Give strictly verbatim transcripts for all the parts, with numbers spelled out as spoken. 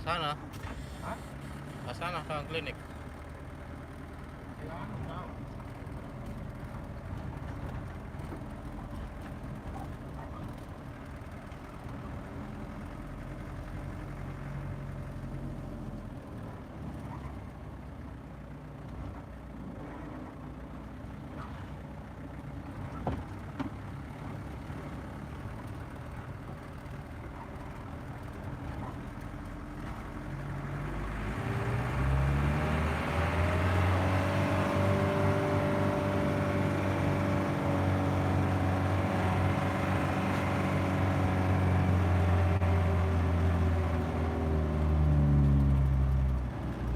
Sana. Hah? Ke sana, ke klinik.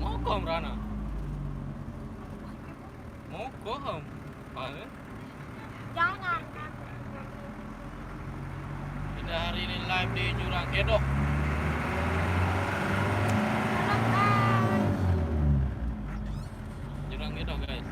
Mau kau merana? Mau kau? Apa? Jangan. Kita hari ini live di Jurang Gedok. Halo, guys. Jurang Gedok, guys.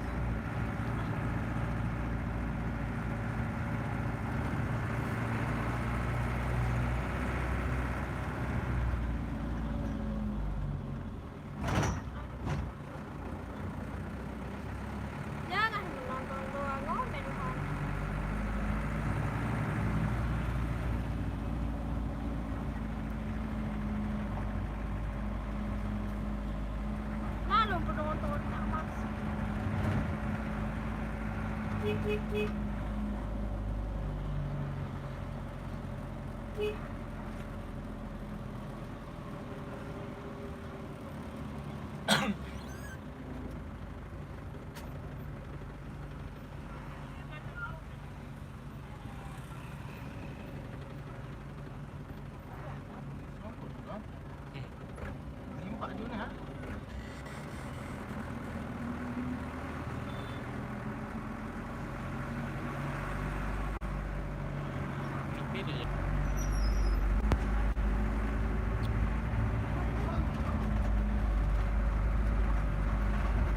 Jangan menonton doang, ngomel, Bang. Malu penonton, tak maksud.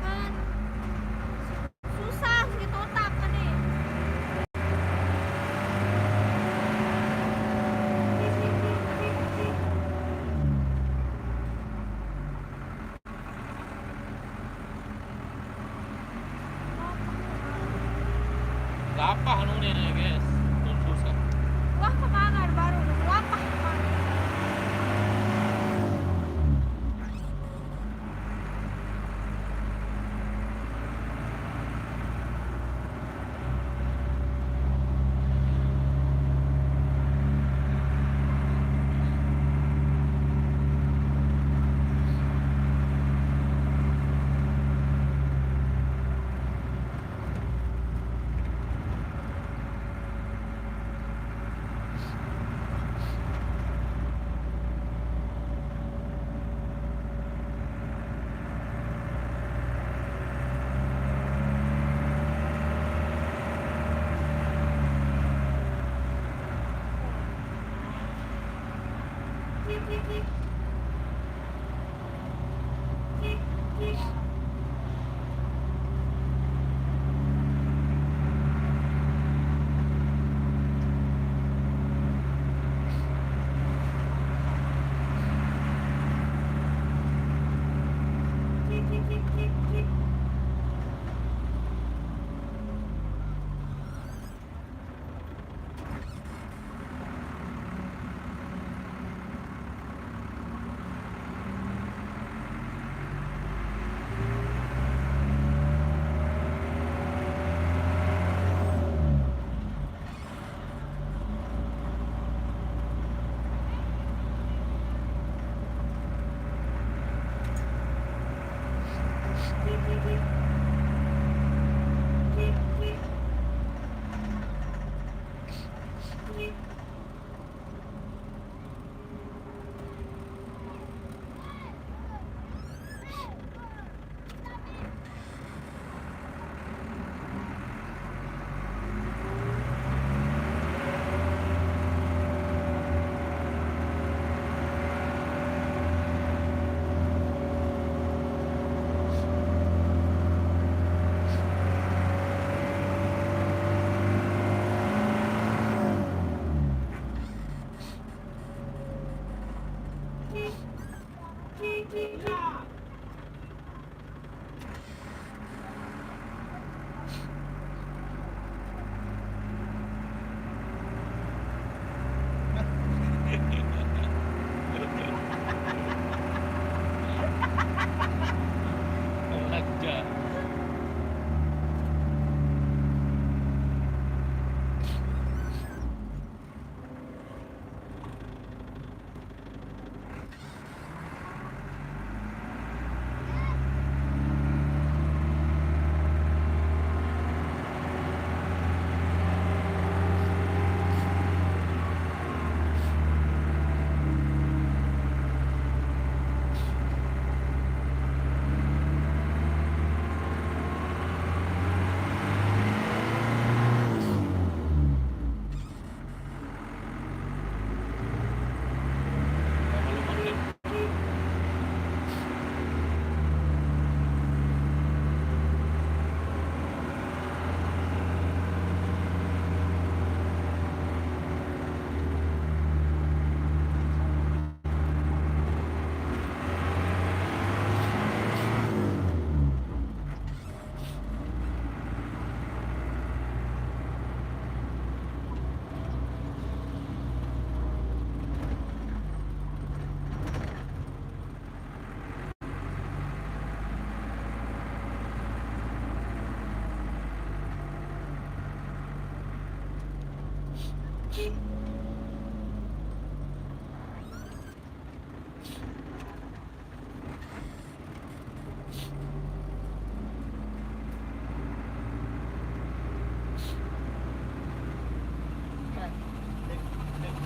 Kan susah si Totak tadi. Lapah anu ni, guys. Betul susah. Wah, kemangan baru lapah.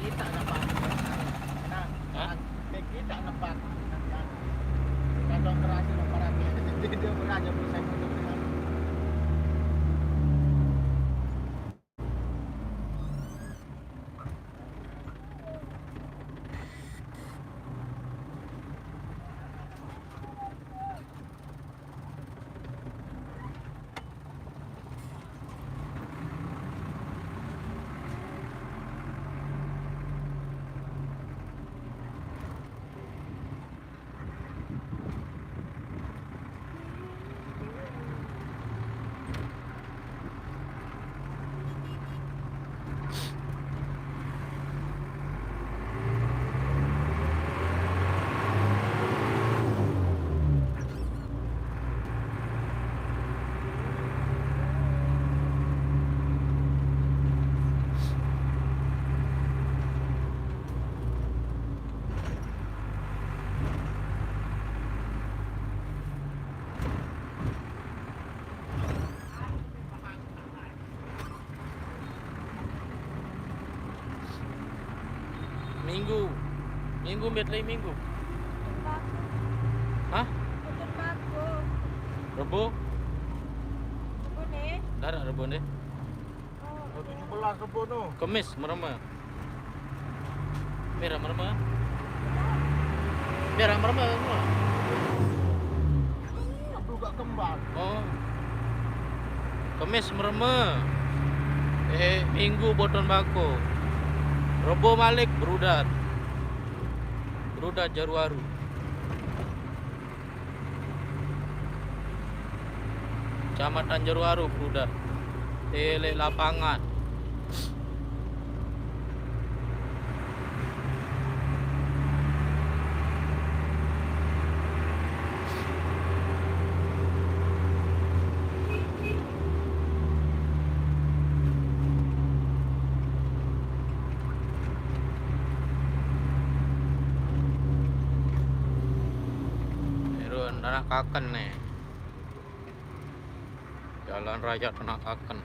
Kita nampak. Nah, Hah? Kita nampak. Kita operasi, operasi. Dia operasi, bisa ikut dengan Minggu. Minggu, bet lagi minggu. Butun bako. Hah? Butun bako. Rebo? Apa nih? Darak Rebo deh. Oh, tujuh belas Rebo no. Kemis merema. Merah merema. Merah merema semua. Aku gak kembang. Oh. Kemis merema. Eh, Minggu boton bako. Rebo malik berudat. Berudat Jaruaru. Kecamatan Jaruaru berudat. Elek lapangan. Irun, anak kaken nih. Jalan raya anak kaken.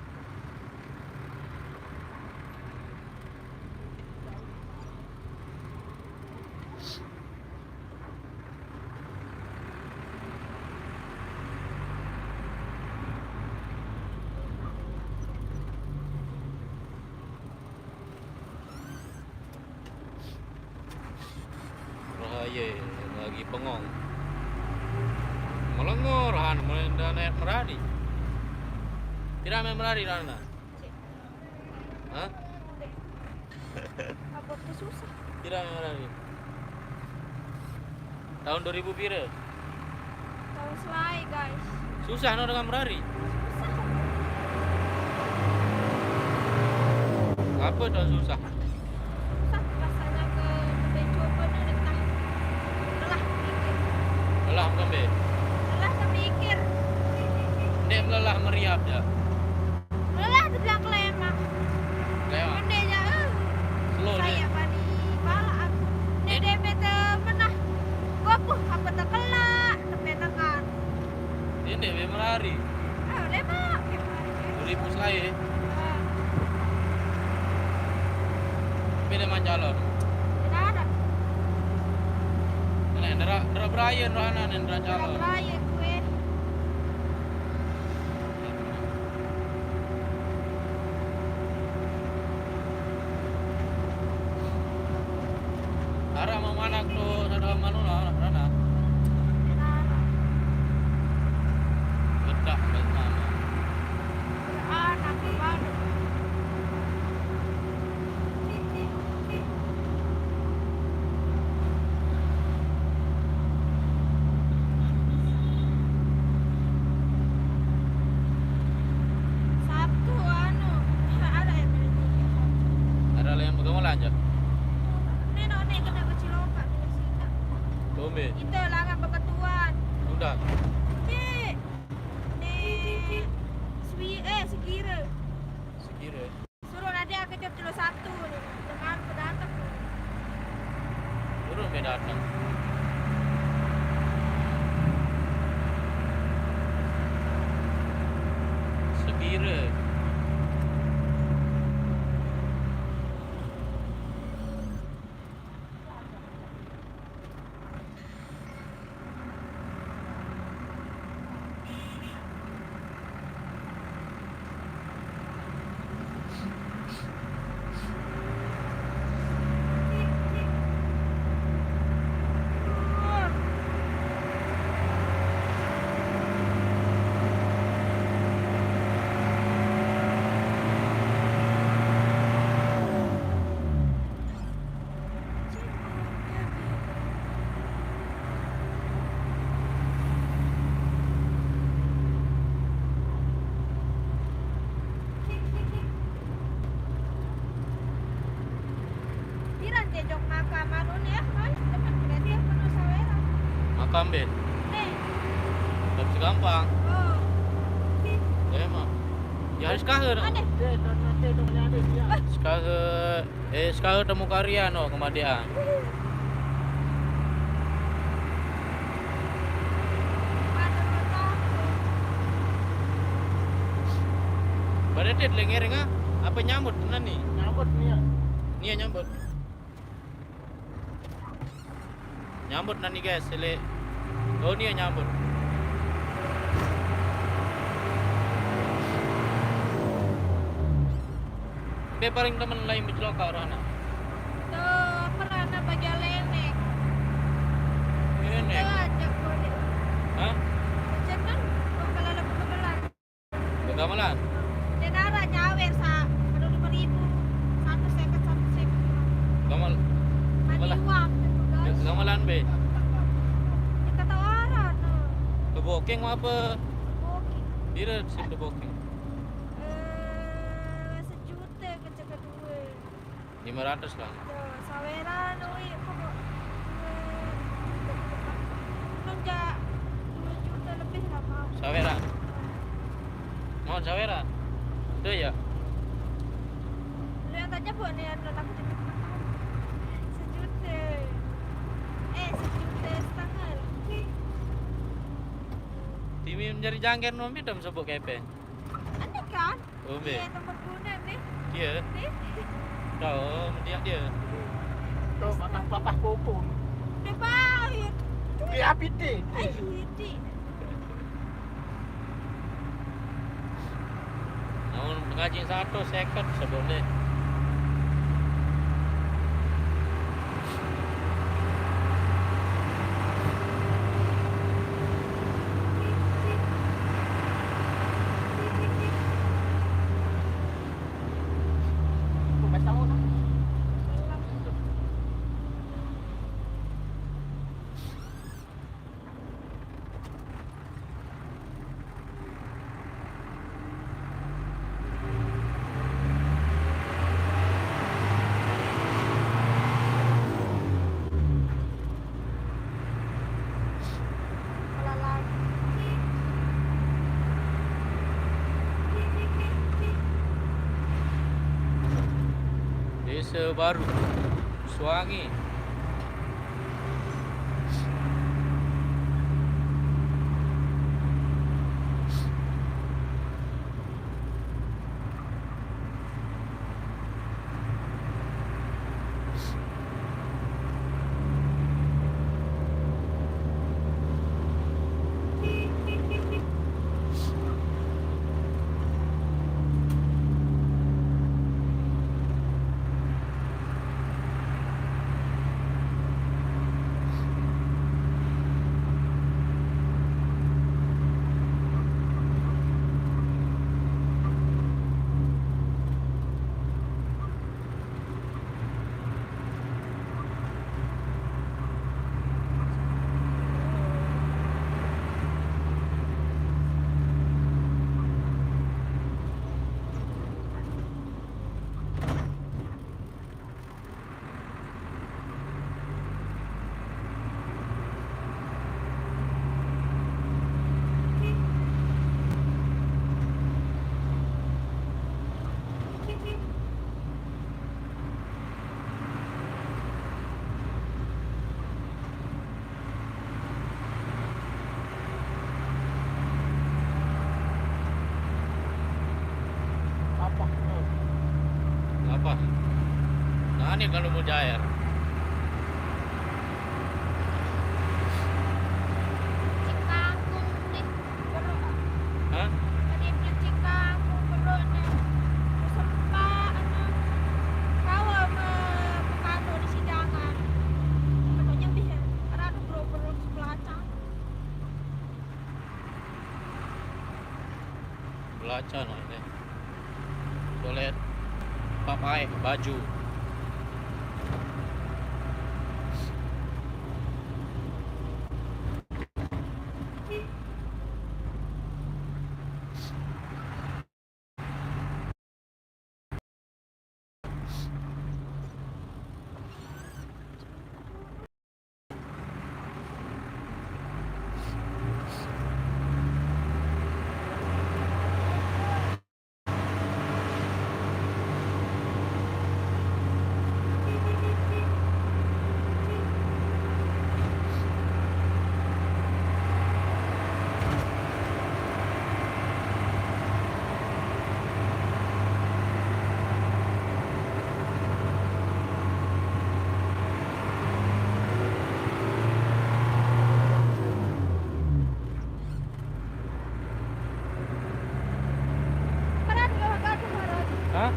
Rahaye lagi bengong. Melengor han, mulai dah naik merari. Tidak main merari, Rana. Hah? Apa tuh susah? Tidak main merari. Tahun dua ribu pira? Tahu selai, guys. Susah no dengan merari. Susah. Apa tuh susah? Susah rasanya ke, ke coba nih, udah tak lelah mikir. Lelah kembe. Lelah kepikir. Ndek melelah meriap ya. Lelah dibilang kelemak. Kayak Mendenya, eh. Slow Saya deh. Bani pala aku. Nek D P temen ah. Wapuh, apa tekelak, tepenekan. Ini dia merari. Ah, udah, Pak. Dua ribu saya. Ah, Beda mancalon. tidak ada. Ini Indra, Indra Brian rohana Indra Tidak calon. beraya gue. Ara mau mana tuh ada manu lah, Rana. Tidak ada. Bedak, bedak. Anak baru. Sabtu anu, ada yang beli. Ada yang pegang lanjut. Neno nek kena kecilokan di sini. Tumbe. Itu langan beketuan. Udah. Cik. Nek swi eh sekira. Sekira. Suruh nanti aku cop cilo Sabtu nih. Sampai datang. Sebira. Piran te jok makam anu ni, eh, kan? Depan kereta penuh saweran. Makam be. Nih. Tapi segampang. Oh. Ya emang. Ya harus kahar. Aneh. Sekarang, eh, sekarang temu karya no kemadian. Berarti lagi ngiring ah? Apa nyambut nani? Nyambut nih ya. Nia nyambut. Nyambut nani guys, sele. Oh, nia nyambut. Be paling temen lain becelaka rana. Tuh, pernah bagian lenek. Lenek. Itu aja kode. Hah? Jangan, kalau lebih kebelan. Ke gamelan? Dia nara nyawer sa, ada lima ribu, satu seket, satu seket. Gamel-, mati gamelan. Uang, gitu, guys. Gamelan be? Ya, kata orang, no. Ke booking apa? Booking. Pira sih ke booking? Eh, sejuta ke cek kedua. Lima ratus lah. Yo, saweran, ui, pokok, eh, nonjak dua juta lebih lah, mau. Saweran. Mau saweran? Itu ya? Lu yang tanya, Bu, nih, anu, aku cepet makan. Sejuta. Eh, sejuta setengah lah. Timi mencari jangkar, nombi dong sebut kepe. Aneh kan? Umbe. Iya, tempat guna nih. Iya. Nih. Tahu, dia dia. Tuh, patah-patah kuku. Udah baik. Di api deh. Ayo, di. Namun ngaji satu seket sebelumnya. Desa Baru, Suangi. Ani kalau mau jair. Cikangkung nih, perut. Hah? Tadi beli cikangkung perut nih. Sempat, anu, kawa me-, mengandung di sidangan. Katanya lebih ya, ada perut-perut sebelacang. Belacan lah ini. Boleh pakai baju. Hah?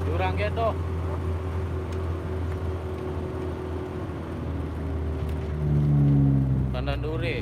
Jurang Gedoh. Pandan Duri.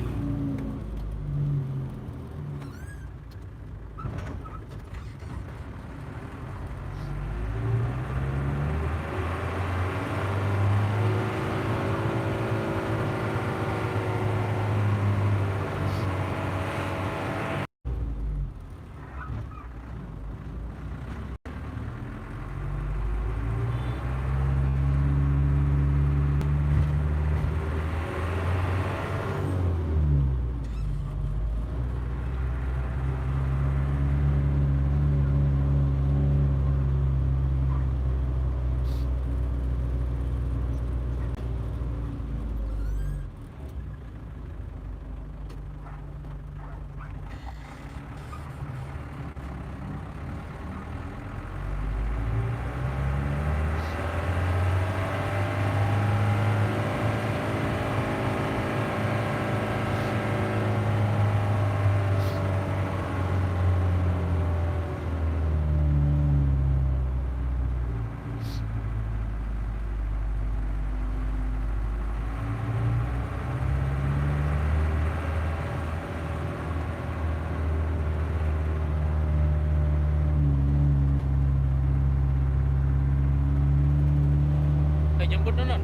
Kayak jemput, Nun.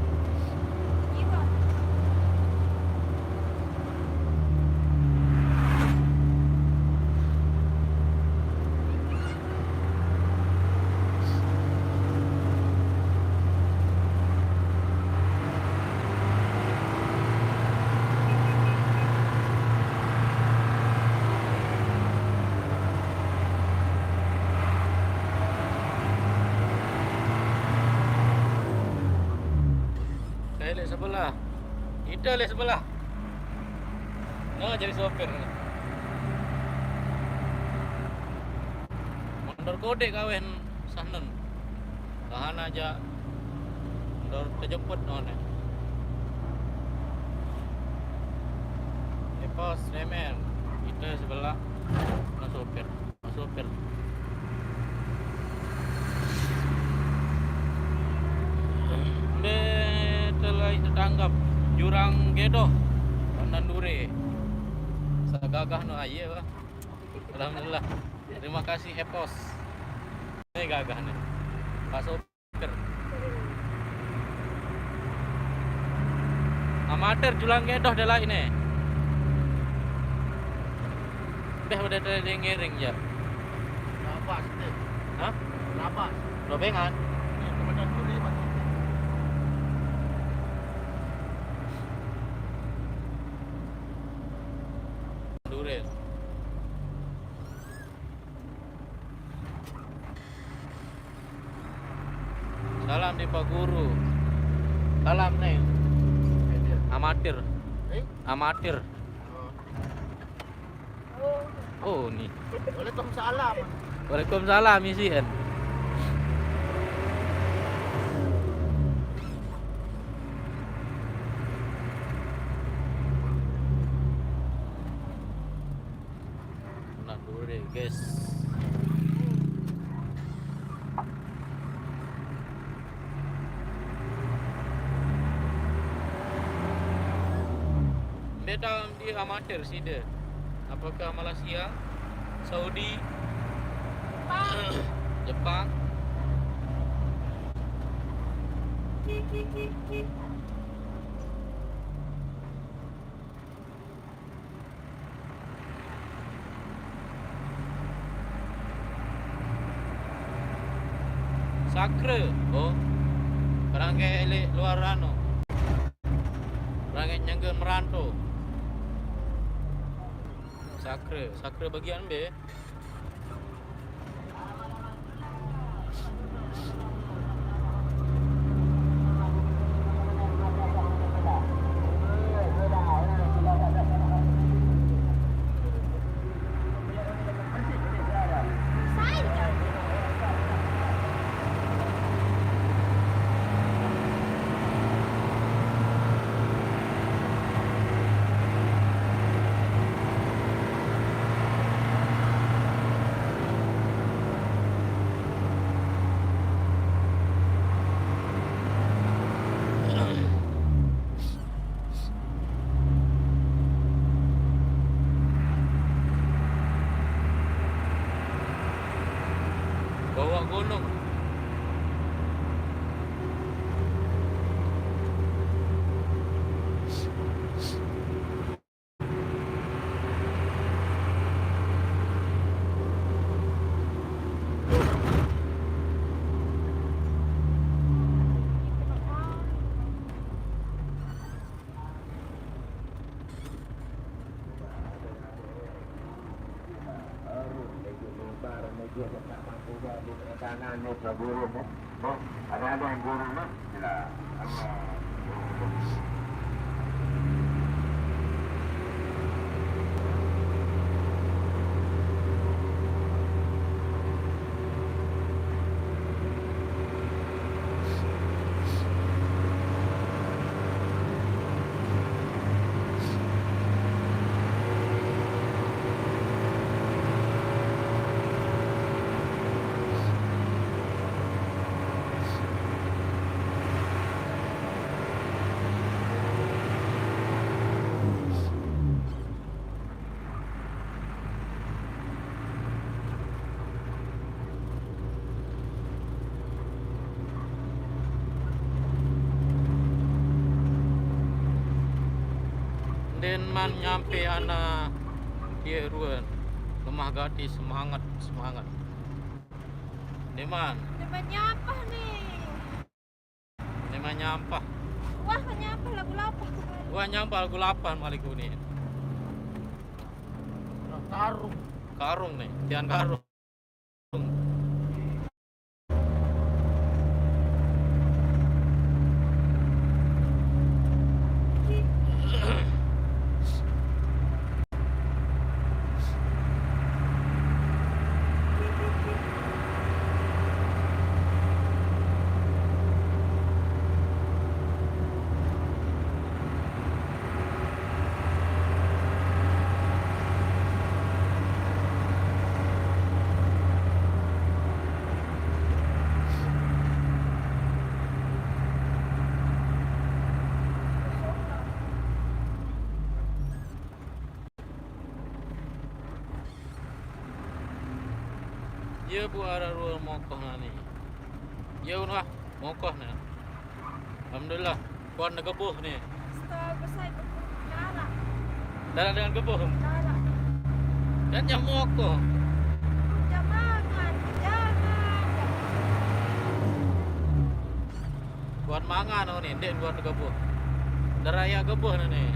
Iya, Pak. Saya lihat sebelah. Kita lihat sebelah. Nah, jadi sopir. Mandor kode kawen sahnen. Tahan aja. Mandor terjemput none. Epos, Remen. Kita sebelah. Nah, sopir. Sopir. Be telah tertangkap Jurang Gedoh, Pandan Dure. Sagagah no aye, Pak. Alhamdulillah. Terima kasih, Epos. Ini gagah nih. Pak Sopir. Amatir Jurang Gedoh deh lah ini. Beh, udah tadi ngiring ya. Labas deh. Hah? Labas. Lobengan. Ini teman duri, Mas. Dure. Salam di Pak Guru. Salam, Neng. Amatir. Eh? Amatir. Oh. Oh, nih. Waalaikumsalam. Waalaikumsalam, isian. Boleh, guys. Beta di amatir sida. Apakah Malaysia, Saudi, Jepang? Sakra. Oh. Perangkai elit luar anu. Perangkai nyangka merantau. Sakra, sakra bagian B. Bawa gunung. Ndeqn man nyampe ana die ruen. Lemah gati semangat, semangat. Ndeqn man. Ndeqn man nyampah ni. Ndeqn man nyampah. Wah, nyampah lagu lapah. Wah, nyampah lagu lapah maliku ni. Karung. Karung ni, tian karung. Ye bu araq rue mokoh nani. Ye un wah mokoh ne. Alhamdulillah. Kuat ne gebuh ni. Astaga, saya gebuh. Darah. Darah dengan gebuh. Darah. Kan nyamuk tu. Jangan, jangan. Kuat mangan ni, ndeq kuat gebuh. Darah ya gebuh ni.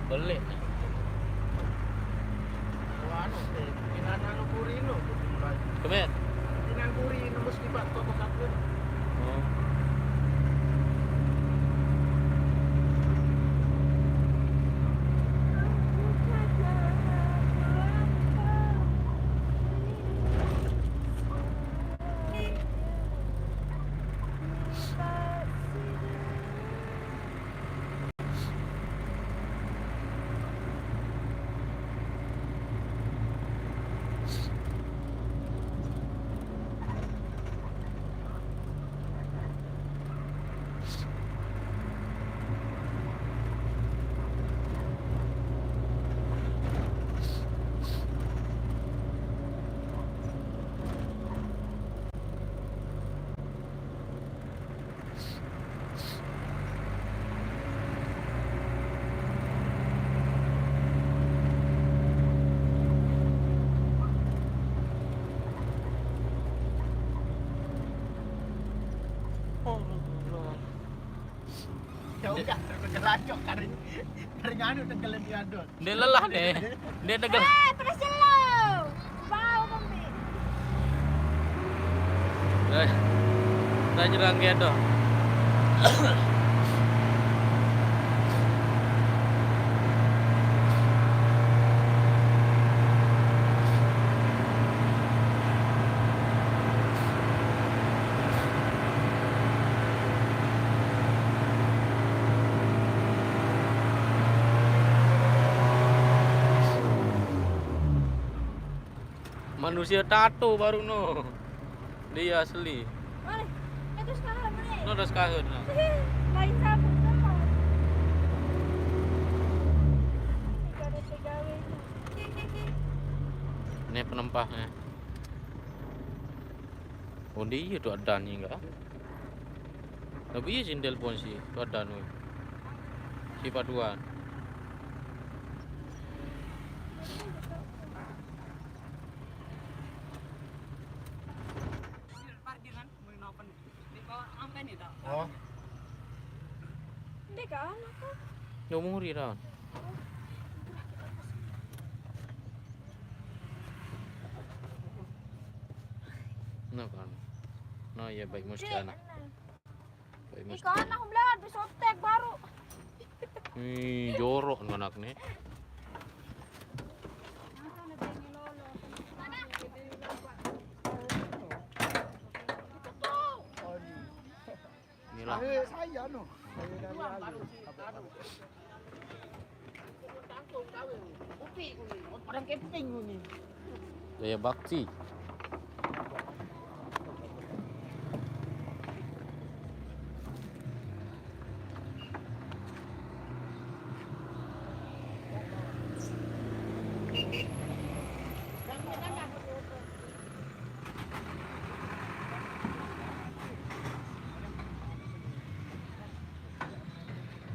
Beli. Wah, anu, eh, Inan anu Burino, gitu, mulai. Kemet. Inan Burino, mesti Pak Toto Satria. Oh. Ya udah, terus lanjut, kari, kari nganu tenggelam di adon. Ndeq lelah ne. Ndeq tegel. Eh, pedes jelo. Bau kembe. Eh, tak jerang gitu. Manusia tato baru no. Dia asli. Mane? Itu sekarang, Bro. No, udah sekahun, no. Lain sabuk doang. Gak ada pegawainya. Ini penempahnya. Oh, dia tuh ada nih, enggak? Tapi iya sih telepon sih, tuh ada nih. Si Paduan. Parkiran, mau ngapain? Di bawah sampai nih, tak? Oh. Dia kan, apa? Nggak mau ri, Ran. Nah, kan. Nah, ya, baik, Mustiana. Baik, Mustiana. Ikan aku belah, habis sotek baru. Ih, jorok anak nih. Inilah. Eh, saya, no. Saya dari Alu. Orang keping ini. Gaya bakti.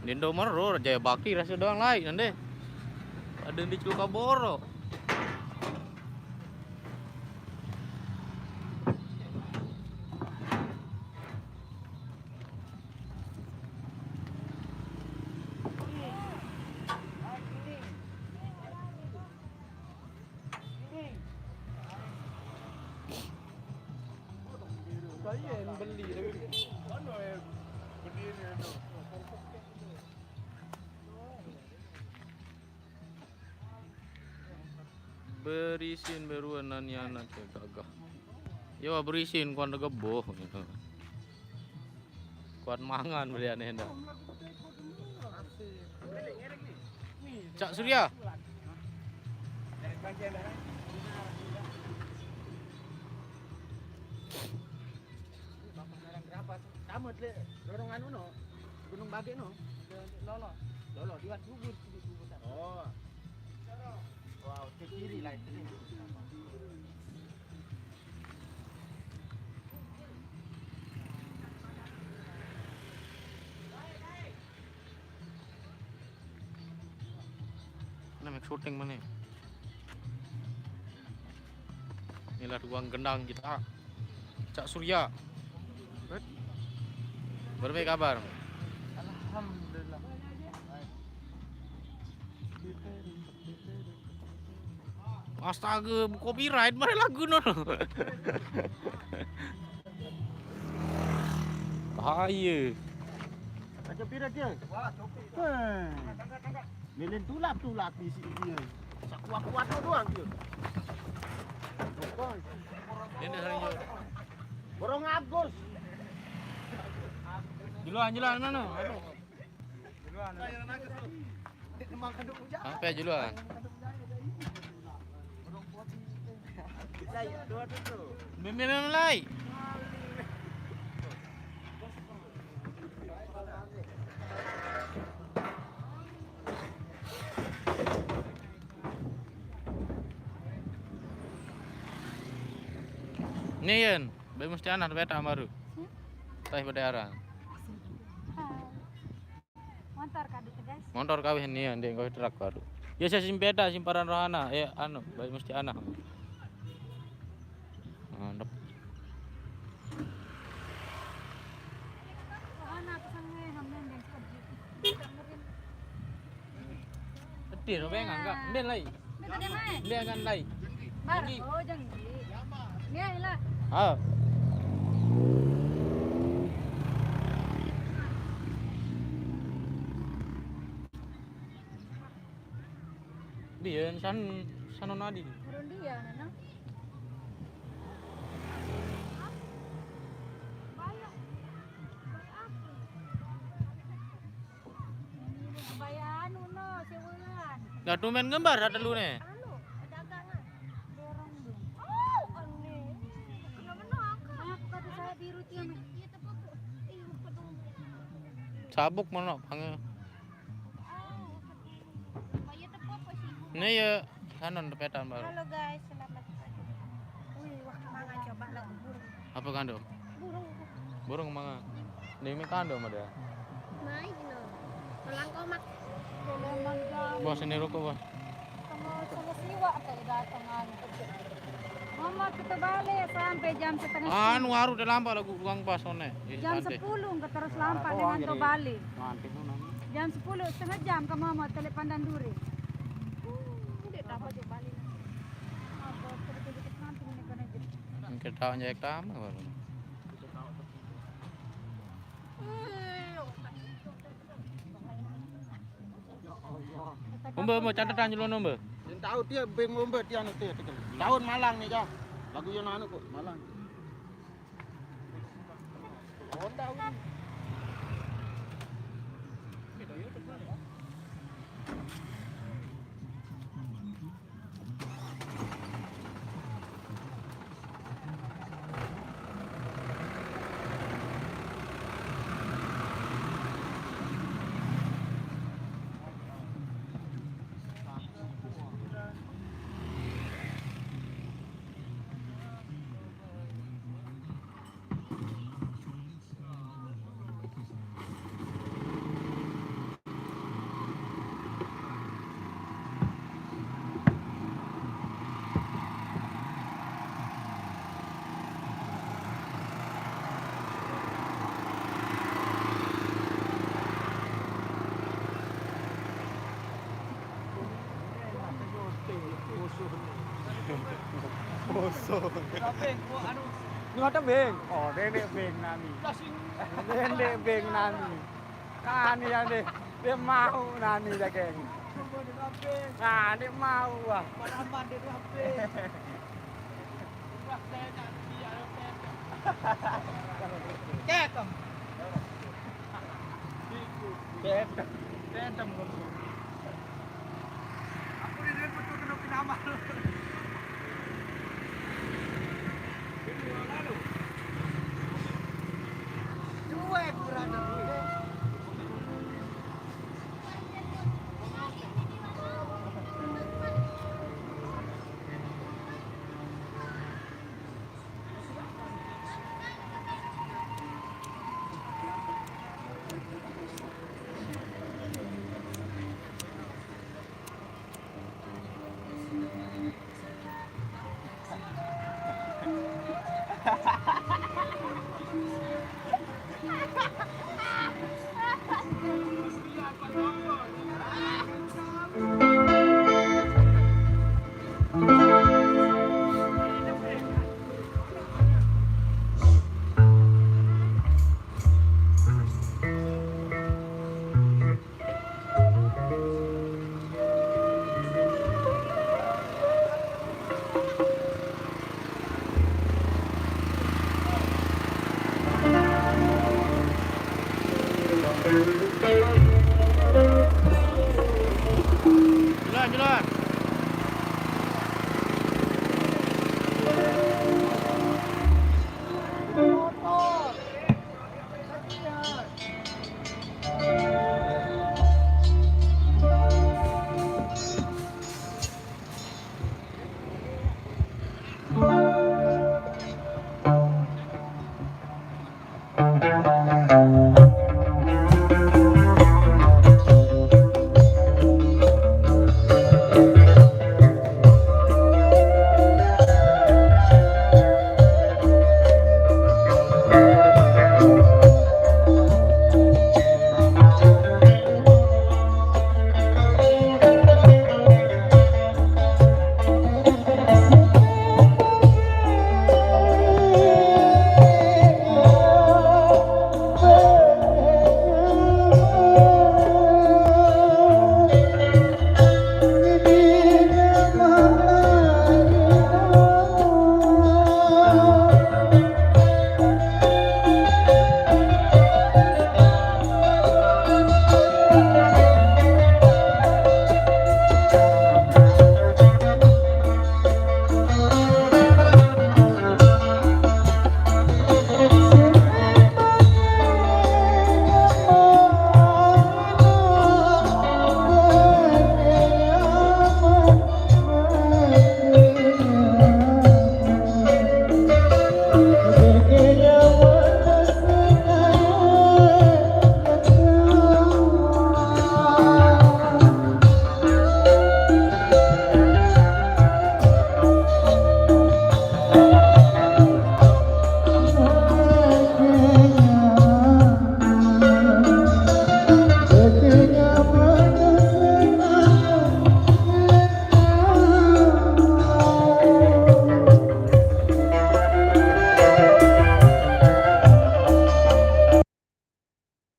Di Indomaret, Jaya Bakti rasa doang lain, nande. Ada di Cukaboro. Berisin beruan nani anak ya gagah. Yo, berisin kuan geboh gitu. Kuat mangan belian enda. Cak Surya. Sama le, lorong anu no, Gunung Bage no. Lolo. Lolo, liwat gugur, di gugur sana. Oh. Wow, ke kiri lah itu. Ini make syuting mana? Inilah ruang gendang kita. Cak Surya. Berbagai kabar. Alhamdulillah. Astaga, copyright mari lagu no. Bahaya. Ada pira dia? Hei. Lilin tulak-tulak di sini dia. Sakuat-kuat doang dia. Ini hari Borong Agus. Juluan, juluan, mana? Sampai juluan. Bimbing lai. Ni Yen, be mesti anak beta baru. Tah pada arah. Motor kadu tu, guys. Motor kawin ni, ndek kau truk baru. Ya saya simpeta simparan rohana, eh anu, be mesti anak. Mantap. Rohana aku sange hamnen deng. Petir, apa yang enggak? Mben lai. Mben kan lai. Bar, oh jenggi. Ni lah. Ah. Biyen san sanon adi. Rondia nana. Bayar anu no sewulan. Dah tumben ngembar ada lu ne. Anu, dagangan. Dorong dong. Oh, aneh. Kenapa no angkat? Aku kata saya biru tiang. Iya, iya, tepat tuh. Iya, tepat tuh. Sabuk mana pange. Oh, tepat. Bayar tepat apa sih? Ini ya, sanon tepetan baru. Halo guys, selamat pagi. Wih, wah, mangan coba lagu burung. Apa kandung? Burung. Burung mangan. Ini kandung ada. Mai gino. Melangkomak. Bos, ini rokok, Bos. Sama, sama siwa kayak datangan. Mama kita balik sampai jam setengah. Anu, baru udah lambat lagu ruang pas one. Jam sepuluh ke terus lambat dengan to balik. Nanti pun nanti. Jam sepuluh, setengah jam ke mama telik pandan duri. Dia tak apa balik. Apa terus nanti ini kena jadi. Kita tahu aja tamu baru. Umbe, umbe, catatan jelo umbe. Yang tahu dia beng umbe dia anu dia tekan. Tahun Malang ni kah? Lagu yang anu kok Malang. Honda ini. Poso. Ini ada beng. Oh, nenek beng nami. Nenek beng nami. Nani yang deh, dia mau nani daging. Nah, dia mau ah. Cekem. Cekem. Cekem. Aku di sini betul kena pinamar.